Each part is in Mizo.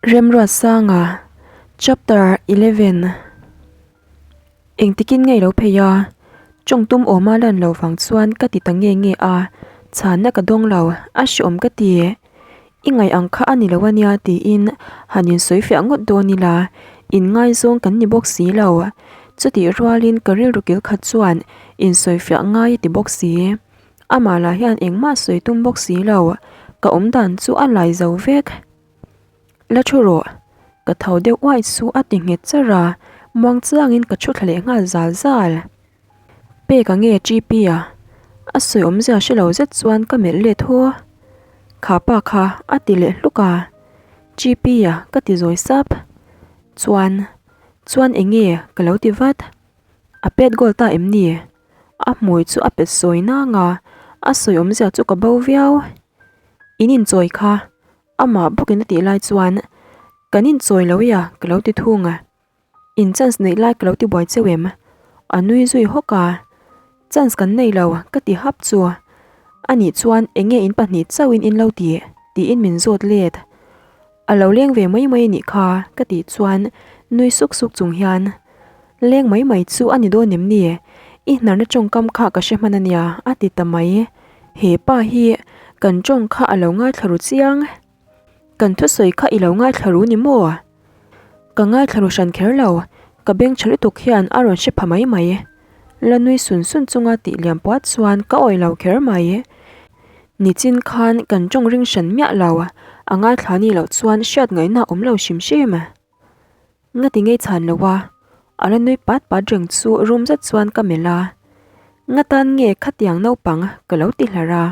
Remruatsanga, Chapter 11 Engtikin ngei lo phei a, tawng tum awma lan lo vang chuan ka ti ta nge nge a, chhanna ka dawng lo, a hreawm ka ti. I ngaih ang kha a ni lo ania tiin han insawi fiah ngawt dawn ila, inngaizawng kan ni bawk si lo. Chutih rualin ka rilru kil khat chuan insawi fiah ngai a ti bawk si. Amah lah hian engmah sawi tum bawk si lo, ka awm dan chu a lai zo vek. La thu rawh, ka tho deuh uaih chu a ti nghet char a, muang chiangin ka thu thla leh nghal zal zal. Peka nge GP a? A sawi awmzia hre lo zet chuan ka melh let haw. Kha pa kha a ti leh hluk a, GP a ka ti zawi sap. Chuan, chuan eng nge ka lo ti vat. A pet goal ta em ni? A hmui chu a pet sawi nang a, a sawi awmzia chu ka bo viau. In inchawi kha Amah bawkin a tih lai chuan, Kan inchawi lo ia, ka lo ti thung a. In chance neih lai ka lo ti buai cheu em? A nui zui hawk a. Chance kan nei lo, ka ti hap chu. Anih chuan enge in pahnih chauhin in lo ti? tiin min zawt let. A lo leng ve mai mai anih kha, ka tih chuan nui suk suk chung hian, Leng mai mai chu a ni dawn em ni? I hnarna tawngkam kha ka hre hman ania, a ti ta mai. He pa hi kan tawng kha a lo ngaithla ru chiang. Kan thusawi kha i lo ngaithla ru ni maw? Ka ngaithla ru hran kher lo, ka beng tha lutuk hian a rawn hre pha mai mai. La nui sun sun chunga tih liam puat chuan ka awih lo kher mai. Nichin khan kan tawng ring hran miah lo, a ngaithla ni loh chuan hriat ngaihna a awm lo hrim hrim. Nga ti ngei chhan lo a, a la nui pat pat reng chu rum zet chuan ka melh a, Nga tan nge khatiang naupang ka lo ti hlar a.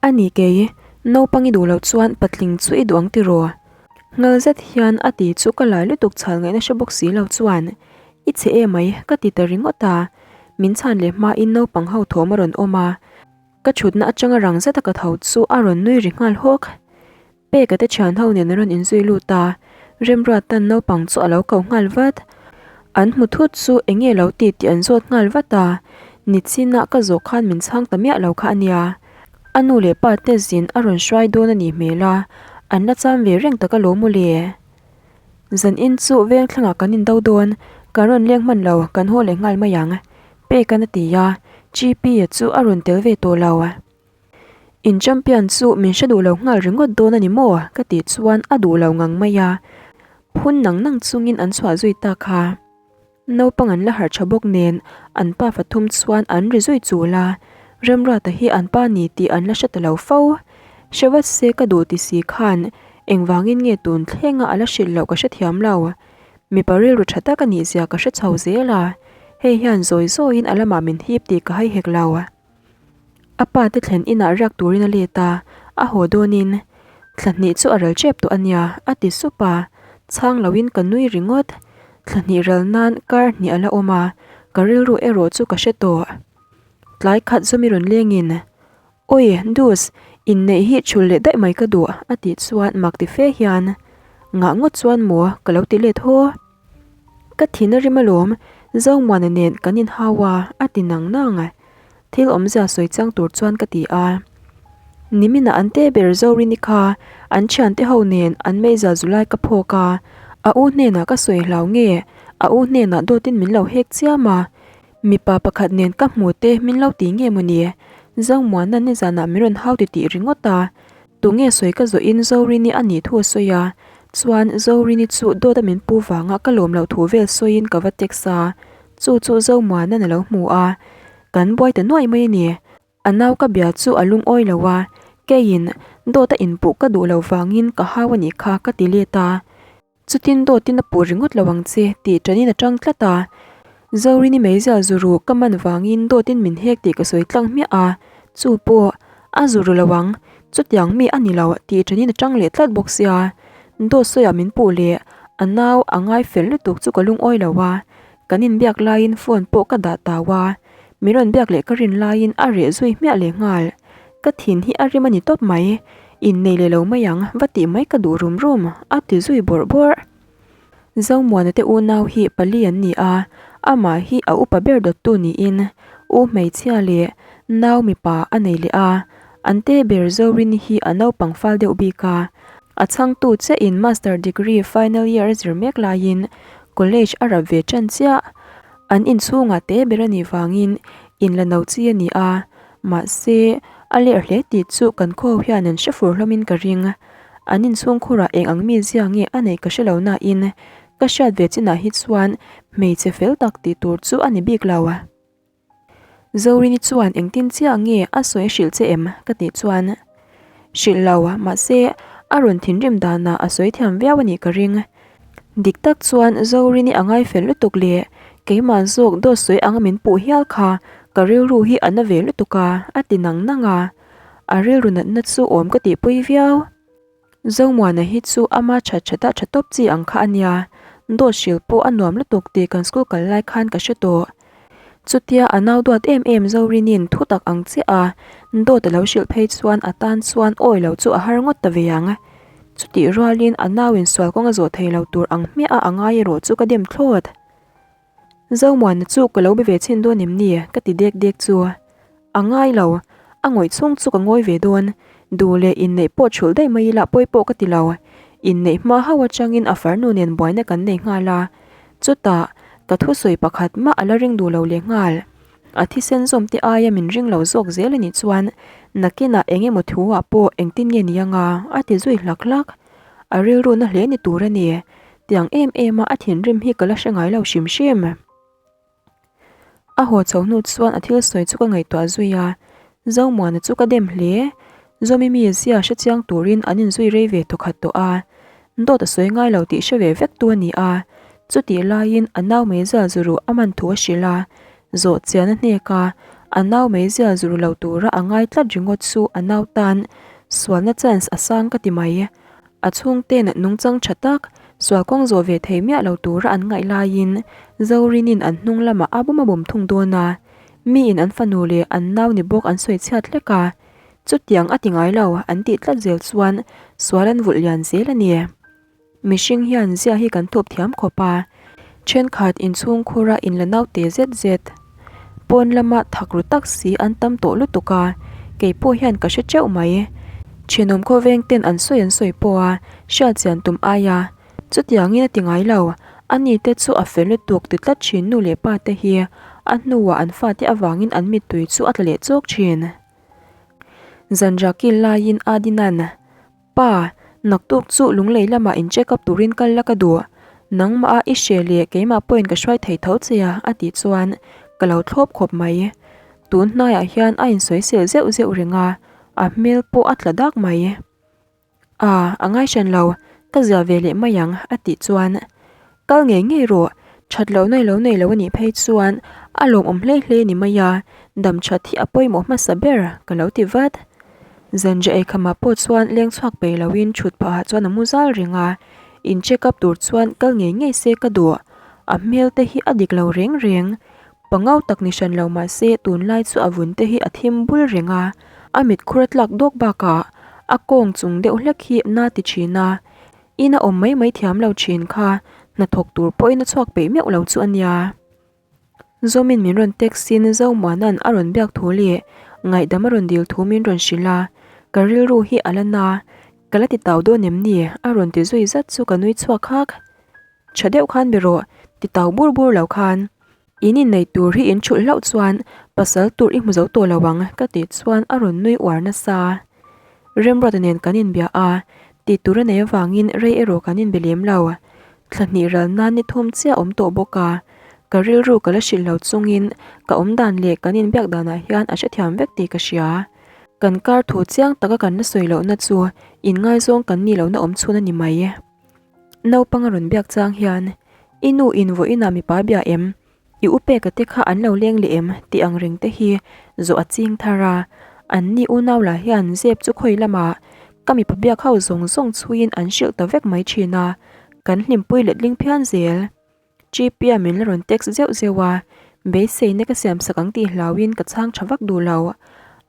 A ni kei, naupang i duh loh chuan patling chu i duh ang tiraw? Nghal zet hian a ti chu ka lai lutuk chhal ngaihna hre bawk si lo chuan, I chhe emai ka ti ta ringawt a, min chhan leh hmain naupang ho thawm a rawn awm a, ka thutna atanga rang zeta ka tho chu a rawn nui ri nghal hawk. Peka te thian ho nen a rawn inzui lut a, Remruatan naupang chu a lo ko nghal vat. An hmu thut chu eng nge lo ti tih an zawt nghal vat a, Nichinah ka zawh khan min chhang ta miah lo kha a nia. A nu leh pa te zin a rawn hruai dawn a nih hmel a, an la cham ve reng tak alawm mawle. Zan in chu veng thlangah kan indo dawn, kan rawn leng hman lo, kan haw leh nghal mai ang, Peka'n a ti a, GP-a chu a rawn tel ve tawh lo. In champion chu min hre duh lo nghal ringawt dawn a ni maw? ka tih chuan a duh lo ngang mai a, phun nang nang chungin an chhuah zui ta kha. Naupang an la harh tha bawk nen an pa fathum chuan an ri zui chul a, Remruata hi an pa ni tih an la hre ta lo fo. Hre vat se ka duh ti si khan engvangin nge tun thlenga a la hrilh loh ka hrethiam lo. Mipa rilru tha tak a nih zia ka hre chho zel a, hei hian zawi zawiin a lamah min hip tih ka hai hek lo. A pa te thlen inah riak turin a let a, a haw dawnin, Thla hnih chu a ral tep tawh a nia, a ti sup a, chhang loin ka nui ringawt. Thla hnih ral nan kar hnih a la awm a, ka rilru erawh chu ka hre tawh. Tlai khat zawmi rawn lengin, Awi, Dus, inneih hi chhul leh daih mai ka duh, a tih chuan mak ti fe hian, Ngah ngawt chuan maw ka lo ti let haw. Ka thin a rim alawm, Zomuana nen kan inhau a, a ti nang nang. Thil awmzia sawi chang tur chuan ka ti a. Niminah an te ber Zorini kha an thiante ho nen an meiza zu lai ka phawk a, a u hnenah ka sawi hlau nge, a u hnenah dawtin min lo hek chiam a, mipa pakhat nen ka hmu te min lo ti nge mawni, Zomuana nizanah min rawn hau titih ringawt a, Tunge sawi ka zawhin Zorini a nih thu a sawi a, chuan Zorini chu dawt a min pu vanga ka lawm loh thu vel sawiin ka va text a, chu chu Zomuana'n a lo hmu a, kan buai ta nuai mai a ni. A nau ka bia chu a lungawi lo a, keiin dawt a inpuh ka duh loh vangin ka hau a nih kha ka ti let a. Chutin dawtin a puh ringawt lo ang che tih ṭanin a ṭang tlat a. Zorini meizial zuru ka man vangin dawtin min hek tih ka sawi tlang hmiah a, chu pawh a zuru lo ang, chutiang mi a ni lo tih ṭanin a ṭang leh tlat bawk sia. Dawt sawiah min puh leh a nau a ngai fel lutuk chu ka lungawi lo a, kan inbiak laiin phone pawh ka dah tau a, min rawn biak leh ka rin laiin a reh zui hmiah leh nghal. Ka thin hi a rim a ni tawp mai. Innei leh lo mai ang, va tih mai ka duh rum rum, a ti zui bawrh bawrh. Zomuana te unau hi pali an ni a, amah hi a upa ber dawttu niin u hmeichhia leh nau mipa a nei leh a, an te ber Zorini hi a naupang fal deuh bik a. A chhangtu chiahin Master degree final year a zir mek laiin college a rap ve ṭan chiah. An inchhungah te ber a nih vangin in la no chi a ni a, mahse a ler hle tih chu kan khaw hian an hre fur hlawmin ka ring. An inchhungkhurah eng ang mi zia nge a neih ka hre lo nain ka hriat ve chinah hi chuan hmeichhe fel tak tih tur chu a ni bik lo. Zorini chuan engtin chiah nge a sawi hrilh che em? ka tih chuan hrilh lo mahse a rawn thinrim danah a sawi thiam viau a nih ka ring. Dik tak chuan Zorini a ngai fel lutuk leh keimah zawk dawt sawi anga min puh hial kha ka rilru hi a na ve lutuk a, a ti nang nang a, a rilru natna chu awm ka tihpui viau. Zomuana hi chu ama that that a tha tawp chi ang kha a nia, dawt hril pawh a nuam lutuk tih kan school kal lai khan ka hre tawh. Chutia a nau duat em em Zorinin thu tak ang chiah a, dawt a lo hrilh phei chuan a tan chuan awi lo chu a har ngawt ta ve ang. Chutih rualin a nau in sual kawng a zawh thei lo tur ang hmiah a a ngai erawh chu ka dem thlawt. Zomuana chu ka lo be ve chhin dawn em ni? ka ti dek dek chu. A ngai lo, a ngawih chhung chu ka ngawi ve dawn. Duh leh inneih pawh thulh daih mai ila pawi pawh ka ti lo. Inneih hma hauh atangin a farnu nen buaina kan nei nghal a. Chutah, ka thusawi pakhat mah a la ring duh lo leh nghal. A thisen zawm te aia min ring lo zawk zel a nih chuan nakinah eng emaw thu ah pawh engtin nge ni anga a ti zui hlak hlak. A rilru na hle ni tur a ni. Tiang em em a a thinrim hi ka la hre ngai lo hrim hrim. A haw chho hnu chuan a thil sawi chu ka ngaihtuah zui a, Zomuana chu ka dem hle. Zawmi mi zia hre chiang turin an inzui rei ve thawkhat tawh a, dawt a sawi ngai lo tih hre ve vek tu a ni a, chutih laiin a nau meizial zu ruh a man thu a hrilh a, zawh chian a hnek a, a nau meizial zu ru lo tura a ngai tlat ringawt chu a nau tan sualna chance a sang ka ti mai. A chhungten nungchang tha tak, sual kawng zawh ve thei miah lo tura an ngaih laiin Zorinin an hnung lamah a bum a bum thung dawn a, miin an fanu leh an nau ni bawk an sawi chhiat hlek a, chutiang a ti ngai lo an tih tlat zel chuan sual an vulh lian zel a ni. Mihring hian zia hi kan thup thiam khawp a, thenkhat inchhungkhura inla naute zet zet Pawn lama thak ru tak si an tam tawh lutuk a, kei pawh hian ka hre teuh mai. Thenawm khawveng ten an sawi an sawi pawh a, hriat chian tum ai a, chutiangin a ti ngai lo. Ani te chu a fel lutuk ti tlat thin nu leh pa te hi a hnuah an fate avangin an mittui chu a tla leh chawk thin. Zanriah kil laiin Adinan. Pa, naktuk chu lunglei lamah in check up turin kal la ka duh. Nangmah a i hre leh keimah pawhin ka hruai thei tho che a, a tih chuan ka lo thlawp khawp mai. Tun hnaiah hian a insawisel zeuh zeuh reng a, a hmel pawh a tla dak mai. A, a ngai hran lo, ka zia ve leh mai ang, a tih chuan Kal ngei ngei rawh, that lohna i lo nei lo a nih phei chuan a lawmawm hlei hlei a ni mai a, dam that hi a pawimawh hmasa ber ka lo ti vat. Zanriah eikhamah pawh chuan leng chhuak peih loin thut phahah chuan a mu zal reng a, in check up tur chuan kal ngei ngei se ka duh, a hmel te hi a dik lo reng reng. Pangau tak ni hran lo mah se tunlai chu a vun te hi a thim bul reng a, a mit khur a tlak dawk bakah a kawng chung deuh hlek hi na ti thin a, Ina awm mai mai thiam lo thin kha hnathawk tur pawhin a chhuak peih meuh lo chu a nia. Zawmin min rawn text in Zomuana'n a rawn biak thu leh ngaihdam a rawn dil thu min rawn hrilh a, ka rilru hi a la na, ka la ti tau dawn em ni? a rawn ti zui zat chu ka nui chhuak hak. Tha deuh khan be rawh, ti tau bur bur lo khan. In inneih tur hi in thulh hlauh chuan pasal tur i hmu zo tawh lo ang ka tih chuan a rawn nui uar nasa. Remruata nen kan inbia a, tih tur a nei avangin rei erawh kan inbe lem lo. Thla hnih ral nan ni thum chiah awm tawh bawk a, ka rilru ka la hrilh lo chungin ka awm dan leh kan inbiak danah hian a hrethiam vek tih ka hria. Kan kar thu chiang taka kan la sawi lohna chu inngaizawng kan nih lohna awm chhun a ni mai. Naupang a rawn biak chang hian, I nu in vawiinah mipa bia em? I u peka te kha an lo leng leh em? tih ang reng te hi zawh a ching thar a. An ni unau lah hian zep chu khawi lamah ka mipa biak ho zawng zawng chhuiin an hrilh ta vek mai thin a, kan hlimpui letling phian zel. Gpia min la rawn text zeuh zeuh a, beiseina ka siam sak ang tih hlauhin ka chhang tha vak duh lo.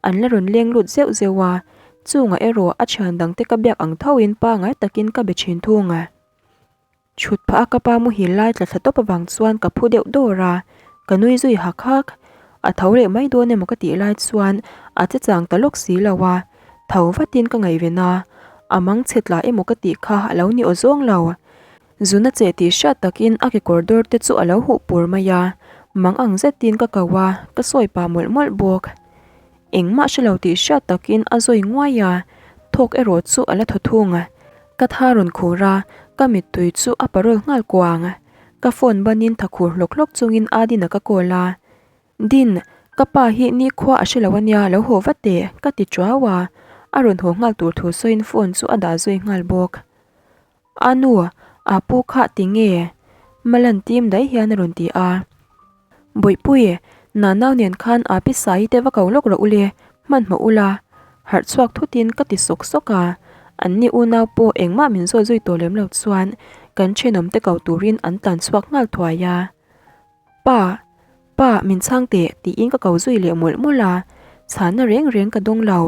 An la rawn leng lut zeuh zeuh a, chungah erawh a thian dangte ka biak ang thoin pangai takin ka be thin thung a. Chhut phah a ka pa muhil lai tla thla tawp avang chuan ka phu deuh dawr a, ka nui zui hak hak. A tho leh mai dawn emaw ka tih lai chuan a che chang ta lawk si lo a, tho vatin ka ngaihven a. A mang chhe tla emaw ka tih kha a lo ni aw zawng lo. Zuna che tih hriat takin a kekawr dawr te chu a lo huh pur mai a, mang ang zetin ka ko a, ka sawi pah mawlh mawlh bawk. Engmah hre lo tih hriat takin a zawi nguai a, thawk erawh chu a la thaw thung. Ka tha rawn khur a, ka mittui chu a parawl nghal kuang. Ka phone banin tha khur hlawk hlawk chungin Adina ka call a. Din, ka pa hi nikhua a hre lo ania, lo haw vat teh, ka ti tuau a. A rawn haw nghal tur thu sawiin phone chu a dah zui nghal bawk. A nu, a pu kha ti nge? Malan tim daih hian a rawn ti a. Bawihpui, Nanau nen khan a pi Saii te va ko lawk rawh u le, hmanhmawh ula. Harh chhuak thutin ka ti sawk sawk a. An ni unau pawh engmah min zawt zui tawh lem lo chuan kan thenawm te ko turin an tlan chhuak nghal thuai a. Pa! Pa, min chhang teh, tiin ka ko zui leh mawlh mawlh a. Chhanna reng reng ka dawng lo.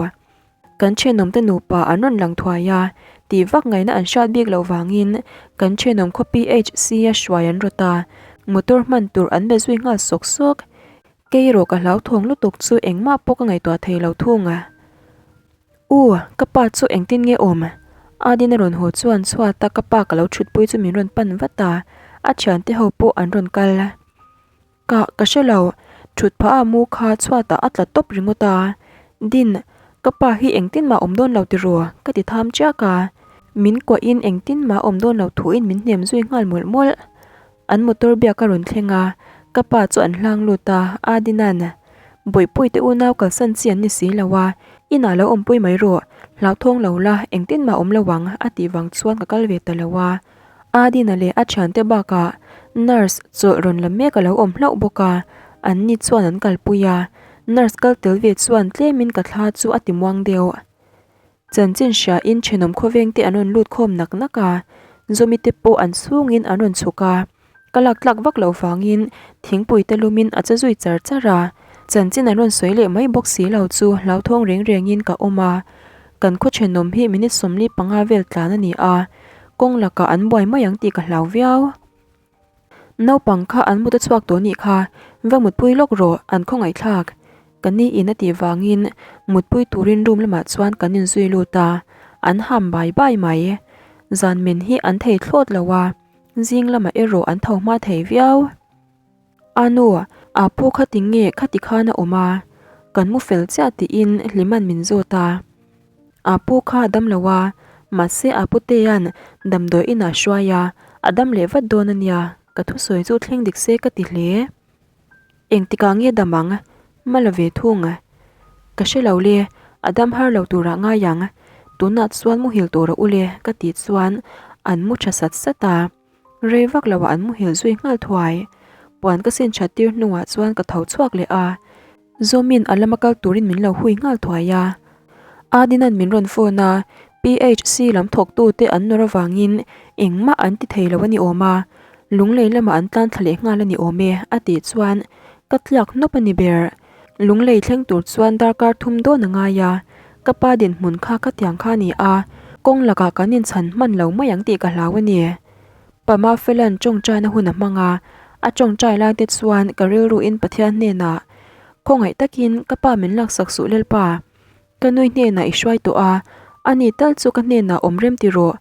Kan thenawmte nupa an rawn lang thuai a, tih vak ngaihna an hriat bik loh vangin kan thenawm khaw PHC a hruai an rawt a, motor hman tur an be zui nghal sawk sawk. Kei erawh ka hlauthawng lutuk chu engmah pawh ka ngaihtuah thei lo thung a. U, ka pa chu engtin nge awm? Adin a rawn haw chuan chhuata ka pa ka lo thutpui chu min rawn pan vat a, a thiante ho pawh an rawn kal. Ka ka hre lo, thut phah a mu kha chhuatah a tla tawp ringawt a. Din, ka pa hi engtin mah awm dawn lo tiraw? ka ti tham chiak a. Min kuahin engtin mah awm dawn lo thuin min hnem zui nghal mawlh mawlh. An motor biak a rawn thleng a, ka pa chu an hlang lut a, Adinan, Bawihpui te unau kalsan chi an ni si lo a, inah lo awmpui mai rawh, hlauthawng lo la, engtin mah awm lo ang, a tih vang chuan ka kal ve ta lo a. Adina leh a thiante bakah nurse chawlh rawn la mek a lo awm hlauh bawk a, an ni chuan an kalpui a, nurse kal tel ve chuan tlemin ka thla chu a ti muang deuh. Chanchin hriain thenawm khawveng te an rawn lut khawm nak nak a, Zawmi te pawh an chhungin an rawn chhuk a, Ka lak tlak vak loh vangin thingpui te lumin a che zui char char a, chanchin an rawn sawi leh mai bawk si lo chu hlauthawng reng rengin ka awm a. Kan khaw thenawm hi minute 45 vel tlan a ni a, kawng lakah an buai mai ang tih ka hlau viau. Naupang kha an mut a chhuak tawh nih kha, va mutpui lawk rawh, an khawngaihthlak. Ka ni in a tih vangin mutpui turin room lamah chuan kan inzui lut a, an ham bai bai mai. Zan men hi an thei thlawt lo a. Zing lamah erawh an tho hma thei viau. A nu, a pu kha ti nge khati khan a awm a, kan mu fel chiah tiin Hliman min zawt a. A pu kha a dam lo a, mahse a putea'n damdawi inah hruai a, a dam leh vat dawn a nia, ka thusawi chu thleng dik se ka ti hle. Engtikah nge dam ang? Ma la ve thung. Ka hre lo le, a dam har lo turah ngai ang. Tunah chuan muhil tur a u le, ka tih chuan an mu tha sat sat a. Rei vak loah an muhil zui nghal thuai. Puan ka sin that tir hnuah chuan ka tho chhuak leh a. Zawmin a lama kal turin min lo hui nghal thuai a. Adinan min rawn phone a, PHC lam thawktute an nawr avangin engmah an ti thei lo a ni awm a, Lunglei lamah an tlan thla leh nghal a ni awm e, a tih chuan ka tliak hnawp a ni ber. Lunglei thleng tur chuan darkar thum dawn a ngai a, ka pa dinhmun kha khatiang kha a ni a, kawng lakah kan inchhan hman lo mai ang tih ka hlau a ni. Pama Felan tawngtaina hun a hmang a, a tawngtai lai te chuan ka rilruin Pathian hnenah, Khawngaih takin ka pa min laksak suh Lalpa, ka nui hnenah i hruai tawh a, ani tal chu ka hnenah awm rem ti rawh,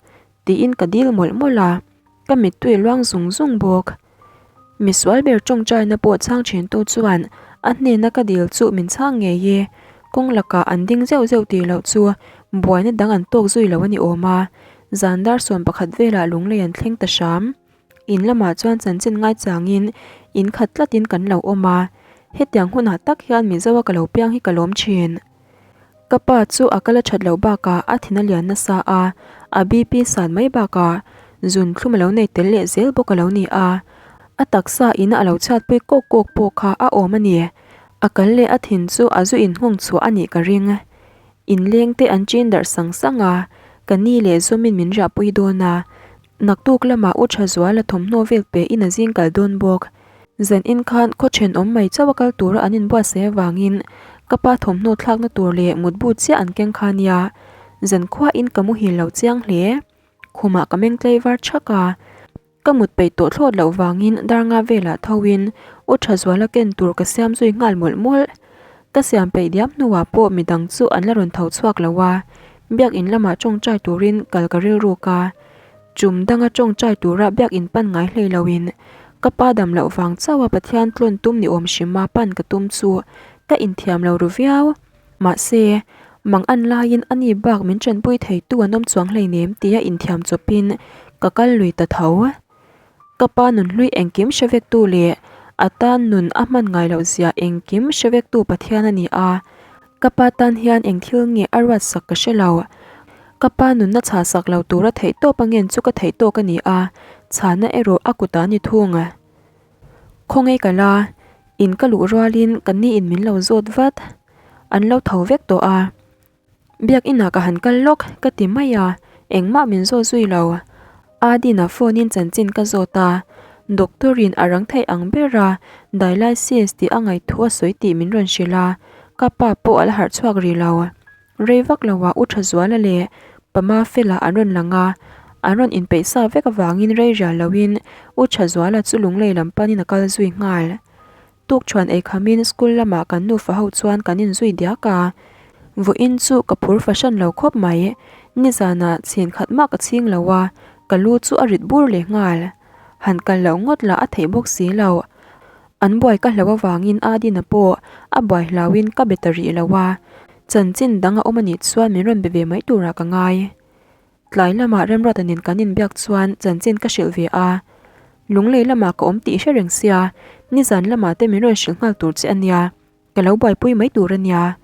tiin ka dil mawlh mawlh a, ka mittui luang zung zung bawk. Misual ber tawngtaina pawh chhang thintu chuan a hnena ka dil chu min chhang ngei e, kawng lakah an ding zeuh zeuh tih loh chu buaina dang an tawk zui lo a ni awm a, Zan dar 11 velah lunglei an thleng ta hram. In lamah chuan chanchin ngaichangin in khat tlatin kan lo awm a, hetiang hunah tak hian Mizoa ka lo piang hi ka lawm thin. Ka pa chu a kal a that loh bakah a thin a lian nasa a, a BP san mai bakah zun thlum a lo nei tel leh zel bawk a lo ni a. A taksa ina a lo chhiatpui kawk kawk pawh kha a awm a ni. A kal leh a thin chu a zu inhawng chhuah a nih ka ring. Inleng te an chin darh sang sang a, ka ni leh Zawmin min riahpui dawn a, naktuk lamah U Thazuala thawmhnaw vel pe in a zing kal dawn bawk. Zan in khan khaw thenawm mai chauh a kal tura an inbuatsaih avangin ka pa thawmhnaw thlakna tur leh mutbu chiah an keng kha nia, zan khuain ka muhil lo chiang hle. Khumah ka meng tlei var thak a. Ka mut peih tawh thlawt loh vangin dar nga velah thoin U Thazuala ken tur ka siam zui nghal mawlh mawlh. Ka siam peih diam hnuah pawh midang chu an la rawn tho chhuak lo a, Biakinn lamah tawngtai turin kal ka rilruk a, chum danga tawngtai tura biakinn pan ngai hlei loin ka pa dam loh vang chauha Pathian tlawn tum ni awm hrima pan ka tum chu ka inthiam lo ru viau. Mahse, mang an laiin a ni bak min tanpui theitu an awm chuang hleinem tia inthiam chawpin ka kal lui ta tho. Ka pa nunhlui engkim hre vektu leh a tan nun a hman ngai loh zia engkim hre vektu Pathian a ni a, ka pa tan hian eng thil nge a ruat sak ka hre lo. Ka pa nunna chhah sak lo tura theih tawp a ngen chu ka theih tawk a ni a, chhahna erawh a kutah a ni thung. Khawngaih ka la, in ka luh rualin ka ni in min lo zawt vat. An lo tho vek tawh a. Biakinah ka han kal lawk ka ti mai a, engmah min zawt zui lo. Adina phone in chanchin ka zawt a, doctor in a rang theih ang ber a, dialysis tih a ngaihthu a sawi tih min rawn hrilh a, ka pa pawh a la harh chhuak rih lo. Rei vak lo ah U Thazuala leh Pama Fela an rawn lang a, an rawn inpeih sa vek avangin rei rial lo in U Thazuala chu lunglei lam panin a kal zui nghal. Tukṭhuan ei khamin school lamah kan nufa ho chuan kan inzui diak a, vawiin chu ka phur fahran lo khawp mai. Nizanah chhin khat mah ka chhing lo a, ka lu chu a rit bur leh nghal. Han kal loh ngawt lah a theih bawk si lo. An buai ka hlo avangin Adina pawh a buai hlauhin ka be ta rih lo a, chanchin dang a awm anih chuan min rawn be ve mai turah ka ngai. Tlai lamah Remruata nen kan inbiak chuan chanchin ka hrilh ve a, Lunglei lamah ka awm tih hre reng sia, nizan lamah te min rawn hrilh nghal tur che a nia, ka lo buaipui mai tur a nia.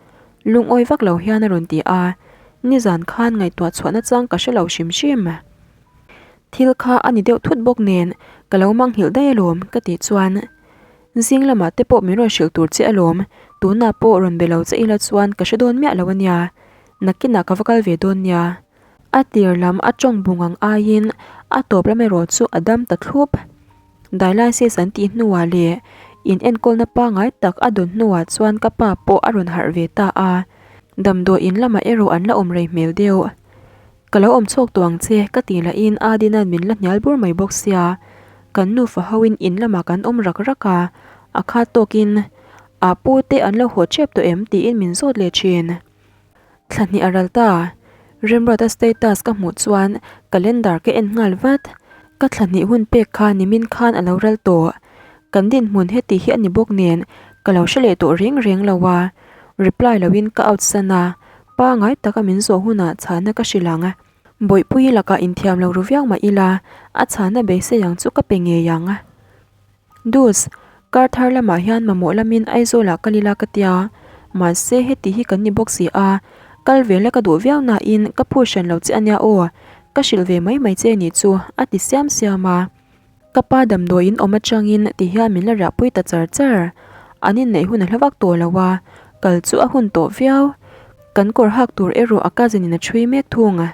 Lungawi vak lo hian a rawn ti a, nizan khan ngaihtuah chhuahna chang ka hre lo hrim hrim. Thil kha a ni deuh thut bawk nen ka lo manghilh daih alawm ka tih chuan zing lamah te pawh min rawn hrilh tur che alawm, tunah pawh rawn be lo che ila chuan ka hre dawn miah lo a nia, nakinah ka va kal ve dawn nia. A tir lam a tawng bung ang aiin a tawp lam erawh chu a dam ta thlup. Dialysis an tih hnuah leh in enkawlna pangngai tak a dawn hnuah chuan ka pa pawh a rawn harh ve ta a, damdawi in lamah erawh an la awm rei hmel deuh. Ka lo awm chhuak tawh ang che ka tih lahin Adina'n min la hnial bur mai bawk sia, kan nufa hoin in lamah kan awm rak rak a, a khat tawkin a pu te an lo haw tep tawh em tiin min zawt leh thin. Thla hnih a ral ta. Remruata status ka hmuh chuan calendar ka en nghal vat. Ka thla hnih hun pek kha nimin khan a lo ral tawh. Kan dinhmun heti hi a ni bawk nen ka lo hre leh tawh reng reng lo a. Reply loin ka out san a, pangai taka min zawh hunah chhana ka hrilh ang. Bawihpuii lakah inthiam lo ru viau mah ila, a chhana beisei ang chu ka pe ngei ang. Dus, kar thar lamah hian mamawh lamin Aizawlah kal ila ka tia, mahse heti hi kan ni bawk si a, kal ve la ka duh viau nain ka phur hran lo che ania aw, ka hrilh ve mai mai che nih chu a ti siam siam a. Ka pa damdawiin awm atangin ti hian min la riahpui ta char char, an inneih hun a hla vak tawh lo a, kal chu a hun tawh viau. Kan kawr hak tur erawh a cousin in a chhui mek thung.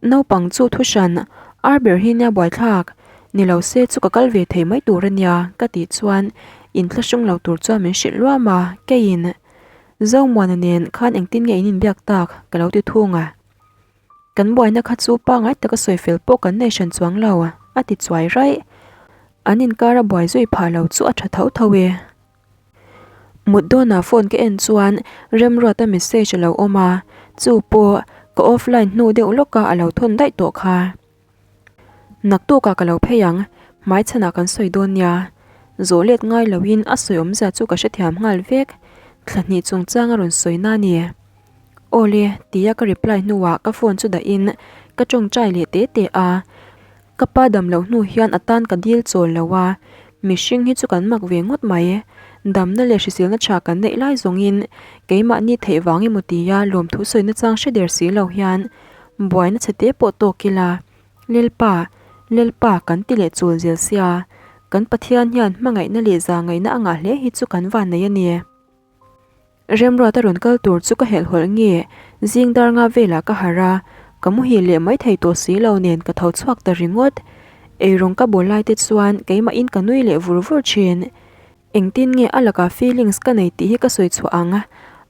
Naupang chu thu hran, ar ber hi nia buaithlak, ni lo se chu ka kal ve thei mai tur a nia ka tih chuan inthlahrung lo tur chuan min hrilh luam a, keiin Zomuana nen khan engtin nge in inbiak tak ka lo ti thung a. Kan buaina kha chu pangai taka sawi fel pawh kan nei hran chuang lo a ti chuai raih. An inkar a buai zui phah lo chu a tha tho tho e. Mut dawnah phone ka en chuan Remruata message a lo awm a, chu pawh ka offline hnu deuh lawka a lo thawn daih tawh kha. Naktukah ka lo phei ang, hmaichhanah kan sawi dawn nia. Zawh let ngai loin a sawi awmzia chu ka hrethiam nghal vek, thla hnih chungchang a rawn sawi na a ni. Awle, tia ka reply hnuah ka phone chu dahin ka tawngtai leh te te a. Ka pa dam loh hnu hian a tan ka dil chawl lo a, mihring hi chu kan mak ve ngawt mai. Damna leh hriselna tha kan neih lai zawngin keimahni theih vang emaw tia lawmthu sawina chang hre der si lo hian buaina chhe te pawh tawk ila, Lalpa, Lalpa kan ti leh chul zel sia, kan Pathian hian hmangaihna leh zahngaihna a ngah hle hi chu kan vannei a ni. Remruat a rawn kal tur chu ka helh hawlh nge, zing dar nga velah ka harh a, ka muhil leh mai thei tawh si lo nen ka tho chhuak ta ringawt. Eirawng ka bawl lai te chuan keimahin ka nui leh vur vur thin. Engtin nge a lakah feelings ka nei tih hi ka sawi chhuah ang,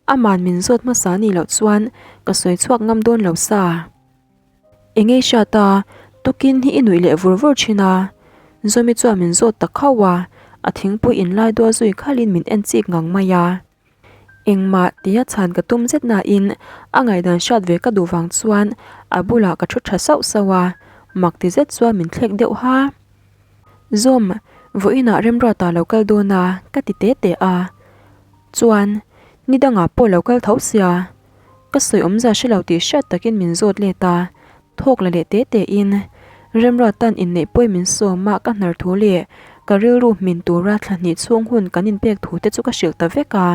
aman min zawt hmasa nih loh chuan ka sawi chhuak ngam dawn lo sa. Engei hriat a, tukin hi i nuih leh vur vur thin a. Zawmi chuan min zawt ta khauh a, a thingpui inlai dual zui khalhin min en chik ngang mai a. Engmah tia chhan ka tum zet nain a ngaihdan hriat ve ka duh vang chuan a bulah ka thu tha sauh sauh a, mak ti zet chuan min thlek deuh ha. Zawm, vawiinah Remruata lo kal dawn a, ka ti te te a. Chuan, ni dangah pawh lo kal tho sia. Ka sawi awmzia hre lo tih hriat takin min zawt let a, thawk la leh te te in Remruata'n inneih pawi min sawm a ka hnar thu leh ka rilru hmin tura thla hnih chhung hun kan inpek thu te chu ka hrilh ta vek a.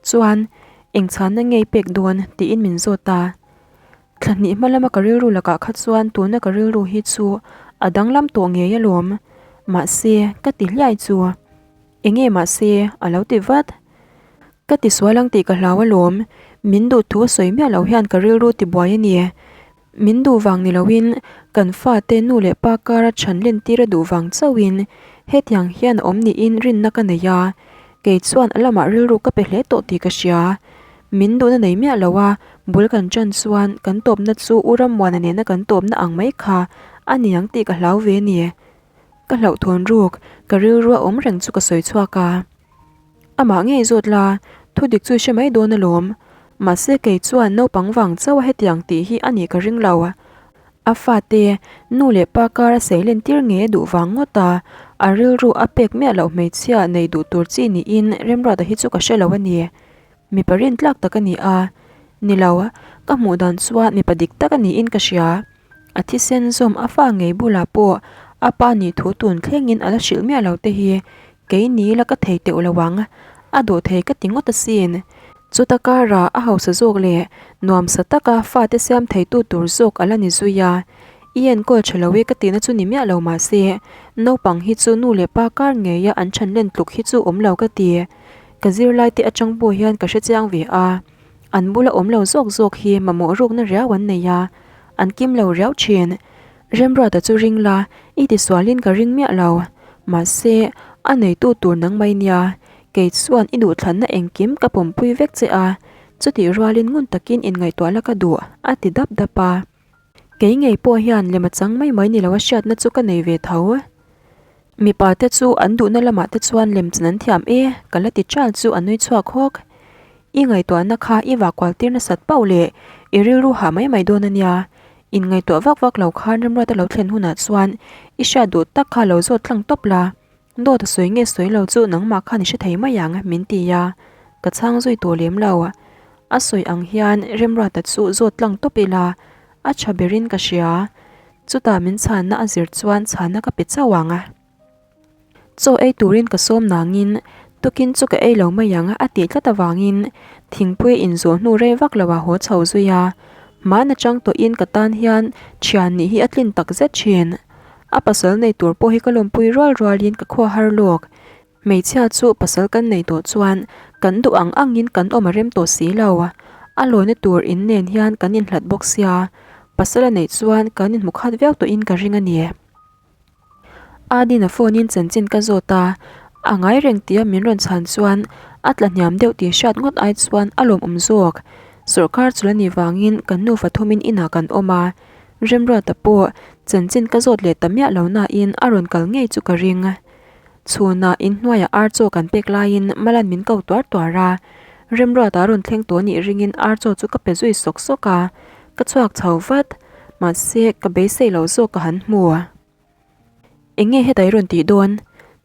Chuan, eng chhanna ngei pek dawn tiin min zawt a. Thla hnih hma lama ka rilru lakah kha chuan tuna ka rilru hi chu a danglam tawh ngei alawm. Mahse, ka ti hliai chu. Enge mahse, a lo ti vat. Ka ti sual ang tih ka hlau alawm. Min duh thu a sawi miah loh hian ka rilru ti buai a ni. Min duh vang ni loin kan fate nu leh pa kara chhan len tir a duh vang chauhin hetiang hian a awm niin rinna ka nei a. Kei chuan a lamah rilru ka pe hle tawh tih ka hria. Min duhna nei miah lo a, bul kan ṭan chuan kan tawpna chu U Rammuana nena kan tawpna ang mai kha a ni ang tih ka hlau ve a ni. Ka hlauhthawn ruk, ka rilru a awm reng chu ka sawi chhuak a. Amah ngei zawt la, thu dik chu i hre mai dawn alawm. Mahse kei chuan naupang vang chauh a hetiang tih hi a nih ka ring lo. A fate, nu leh pa kar a sei len tir ngei a duh vang ngawt a, a rilru a pek miah loh hmeichhia nei duh tur chi niin Remruata hi chu ka hre lo a ni. Mipa rintlak tak a ni a, ni lo, ka hmuh dan chuan mipa dik tak a niin ka hria. A thisen zawm a fa ngei bulah pawh a pa nih thu tun thlengin a la hrilh miah lo te hi kei ni la ka thei teuh lo ang, a dawh thei ka ti ngawt asin. Chuta karah a hausa zawk leh nuamsa taka fate siam theitu tur zawk a la ni zui a, i enkawl tha lo e ka tihna chu ni miah lo mahse naupang hi chu nu leh pa kar ngeia an chhan len tluk hi chu awm lo ka ti. Ka zirlai te atang pawh hian ka hre chiang ve a, an bula awm lo zawk zawk hi mamawh rukna riau an nei a, an kim lo riau thin. Remruata chu ring la, i ti sualin ka ring miah lo. Mahse, a neitu tur nang mai nia, kei chuan i duhthlanna engkim ka pawmpui vek che a, chutih rualin ngun takin inngaihtuah la ka duh, a ti dap dap a. Kei ngei pawh hian lem a chang mai mai ni lo a hriatna chu ka nei ve tho. Mipa te chu an duhna lamah te chuan lem chan an thiam e, ka la ti chal chu a nui chhuak hawk. I ngaihtuahna kha i vahkual tir nasat pauh leh i rilru hah mai mai dawn a nia. Inngaihtuah vak vak lo khan Remruata lo thlen hunah chuan i hriat duh tak kha lo zawt tlang tawp la. Dawt a sawi nge sawi lo chu nangmah khan i hre thei mai ang, min ti a, ka chhang zui tawh lem lo. A sawi ang hian Remruata chu zawt tlang tawp ila a tha berin ka hria. Chutah min chhanna a zir chuan chhanna ka pe chauh ang. Chaw ei turin ka sawm nangin tukin chu ka ei lo mai ang a tih tlat avangin thingpui inzawh hnu rei vak lo ah haw chho zui a. Hmana chang tawhin ka tan hian thian nih hi a tlin tak zet thin. A pasal nei tur pawh hi ka lawmpui rual rualin ka khua har lawk. Hmeichhia chu pasal kan nei tawh chuan kan duh ang angin kan awm a rem tawh si lo. A lawina tur in nen hian kan inhlat bawk sia, pasal a neih chuan kan inhmu khat viau tawhin ka ring a ni. Adina phone in chanchin ka zawt a, a ngai reng tia min rawn chhan chuan a tla hniam deuh tih hriat ngawt ai chuan a lawmawm zawk. Sawrkar chula nih vangin kan nufa thumin inah kan awm a, Remruata pawh chanchin ka zawt leh ta miah lo nain a rawn kal ngei chu ka ring. Chhunah inhnuaiah ar chaw kan pek laiin Malan min ko tuar tuar a, Remruata a rawn thleng tawh nih ringin ar chaw chu ka pe zui sawk sawk a, ka chhuak chho vat. Mahse, ka beisei lo zawk ka han hmu. Eng nge heta i rawn tih dawn?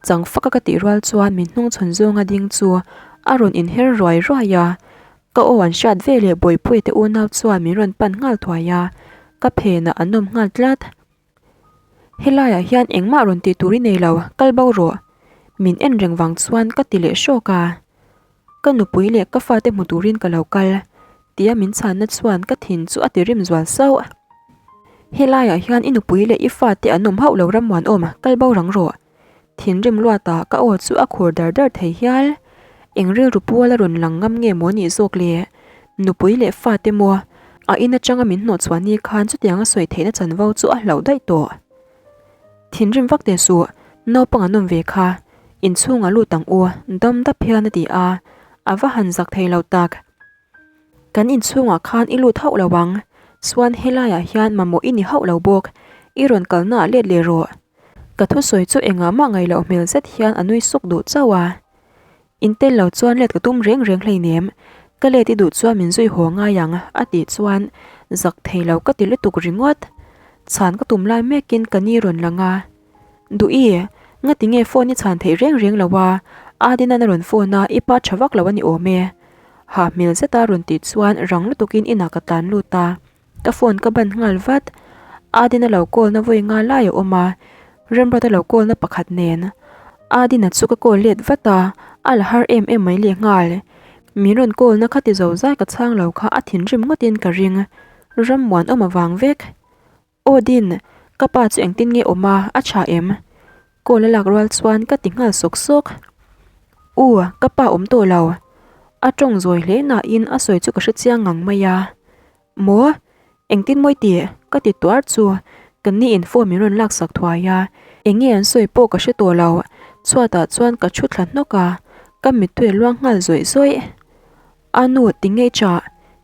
Chang faka ka tih rual chuan min hnung chhawn zawnga ding chu a rawn inher ruai ruai a. Ka aw an hriat ve leh Bawihpuia te unau chuan min rawn pan nghal thuai a, ka phenah an awm nghal tlat. Helaiah hian engmah rawn tih tur i nei lo, kal bo rawh. Min en reng vang chuan ka ti leh hrawk a. Ka nupui leh ka fate hmu turin ka lo kal, tia min chhanna chuan ka thin chu a ti rim zual sauh. Helaiah hian i nupui leh i fate an awm hauh lo Rammuanawm, kal bo rang rawh. Thinrim luatah ka aw chu a khur dar dar thei hial. Eng rilru pual a rawn lang ngam nge maw nih zawk le? Nupui leh fate maw? A in atanga min hnawh chhuah ni khan chutiang a sawi theihna chanvo chu a hlauh daih tawh. Thinrim vak teh suh, naupang an awm ve kha, inchhungah lut ang u, dam dap hian a ti a, a va han zak thei lo tak. Kan inchhungah khan i lut hauh lo ang, chuan helaiah hian mamawh i ni hauh lo bawk, i rawn kalnaah let leh rawh. Ka thusawi chu engah mah ngaih loh hmel zet hian a nui suk duh chauh a. In tel lo chuan let ka tum reng reng hleinem, ka let i duh chuan min zui haw ngai ang a tih chuan zak thei lo ka ti lutuk ringawt. Chhan ka tum lai mekin ka ni rawn lang a. Duh-i, ngati nge phone i chhan theih reng reng lo a, Adina'n a rawn phone a, i pa tha vak lo a ni awm e. Hah hmel zeta rawn tih chuan rang lutukin inah ka tlan lut a. Ka phone ka ban nghal vat. Adina lo call na vawi nga lai a awm a, Remruata lo call na pakhat nen. Adina chu ka call let vat a, a la har em em mai leh nghal. Min rawn call na kha ti zo zai ka chhang lo kha a thinrim ngawtin ka ring. Rammuan awm avang vek. Aw Din, ka pa chu engtin nge awm a, a tha em? Call a lak rual chuan ka ti nghal sawk sawk. U, ka pa awm tawh lo. A tawng zawi hle nain a sawi chu ka hre chiang ngang mai a. Maw? Engtin mawi tih? Ka ti tuar chu ka ni in phone min rawn laksak thuai a, eng nge an sawi pawh ka hre tawh lo. Chhuatah chuan ka thu thla hnawk a, ka mittui a luang nghal zawih zawih. A nu ti ngei chah?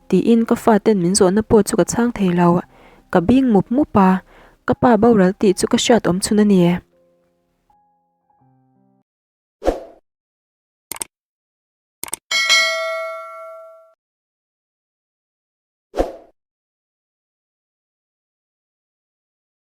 Tiin ka faten min zawhna pawh chu ka chhang thei lo. Ka bing mup mup a, ka pa boral tih chu ka hriat awm chhun a ni.